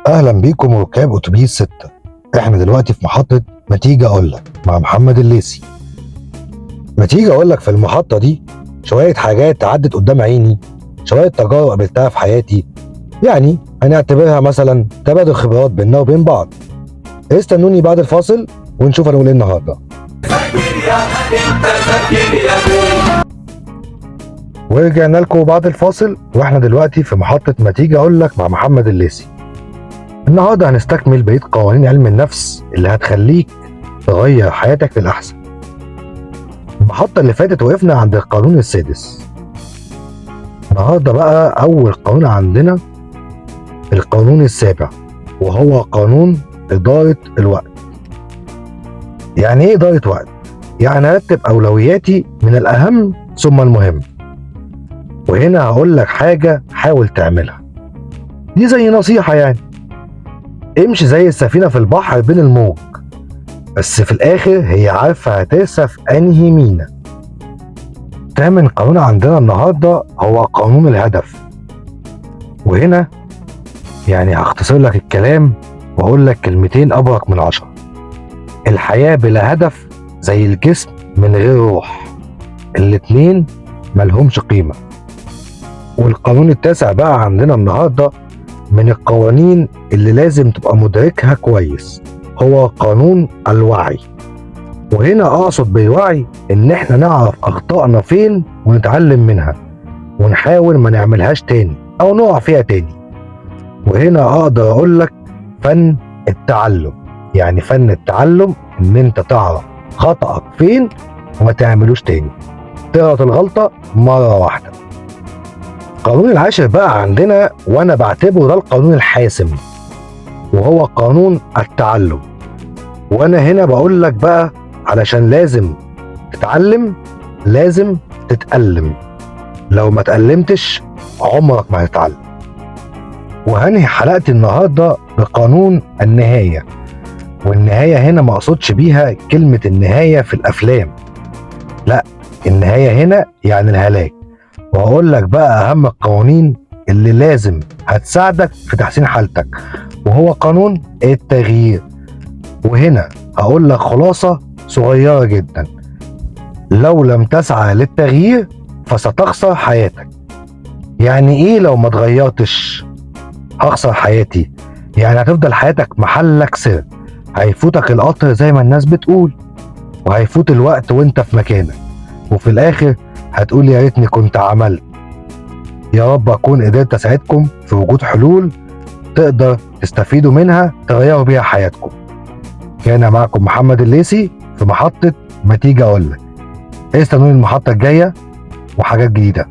اهلا بيكم ركاب اتوبيس 6. احنا دلوقتي في محطة ما تيجي اقول لك مع محمد الليسي. ما تيجي اقول لك في المحطة دي شوية حاجات عدت قدام عيني، شوية تجارب قابلتها في حياتي، يعني هنعتبرها مثلا تبادل خبرات بيننا وبين بعض. استنوني بعد الفاصل ونشوف هنقول ايه النهارده. ورجعنا لكم بعد الفاصل واحنا دلوقتي في محطة ما تيجي اقول لك مع محمد الليسي. النهارده هنستكمل بقية قوانين علم النفس اللي هتخليك تغير حياتك للأحسن. المحطة اللي فاتت وقفنا عند القانون السادس. النهارده بقى أول قانون عندنا القانون السابع، وهو قانون إدارة الوقت. يعني إيه إدارة وقت؟ يعني أرتب أولوياتي من الأهم ثم المهم. وهنا هقول لك حاجة حاول تعملها، دي زي نصيحة يعني. امشي زي السفينة في البحر بين الموج، بس في الآخر هي عارفة هترسى في أنهي مينا. تامن قانون عندنا النهاردة هو قانون الهدف. وهنا يعني هختصر لك الكلام وأقول لك كلمتين أبرك من 10. الحياة بلا هدف زي الجسم من غير روح، الاتنين ملهمش قيمة. والقانون التاسع بقى عندنا النهاردة من القوانين اللي لازم تبقى مدركها كويس، هو قانون الوعي. وهنا اقصد بالوعي ان احنا نعرف اخطائنا فين ونتعلم منها ونحاول ما نعملهاش تاني او نقع فيها تاني. وهنا اقدر اقول لك فن التعلم، يعني فن التعلم ان انت تعرف خطأك فين وما تعملوش تاني، تغلط الغلطة مرة واحدة. القانون العاشر بقى عندنا، وانا بعتبره ده القانون الحاسم، وهو قانون التعلم. وانا هنا بقول لك بقى علشان لازم تتعلم لازم تتألم، لو ما تألمتش عمرك ما هتتعلم. وهنهي حلقتي النهارده بقانون النهاية. والنهاية هنا ما اقصدش بيها كلمة النهاية في الافلام، لا، النهاية هنا يعني الهلاك. وهقول لك بقى اهم القوانين اللي لازم هتساعدك في تحسين حالتك، وهو قانون التغيير. وهنا هقول لك خلاصة صغيرة جدا، لو لم تسعى للتغيير فستخسر حياتك. يعني ايه لو ما اتغيرتش هخسر حياتي؟ يعني هتفضل حياتك محلك سر، هيفوتك القطر زي ما الناس بتقول، وهيفوت الوقت وانت في مكانك، وفي الاخر هتقول يا ريتني كنت عملت. يا رب اكون قدرت اساعدكم في وجود حلول تقدر تستفيدوا منها تغيروا بيها حياتكم. كان معكم محمد الليسي في محطة ما تيجي اقول لك. استنوني المحطة الجاية وحاجات جديدة.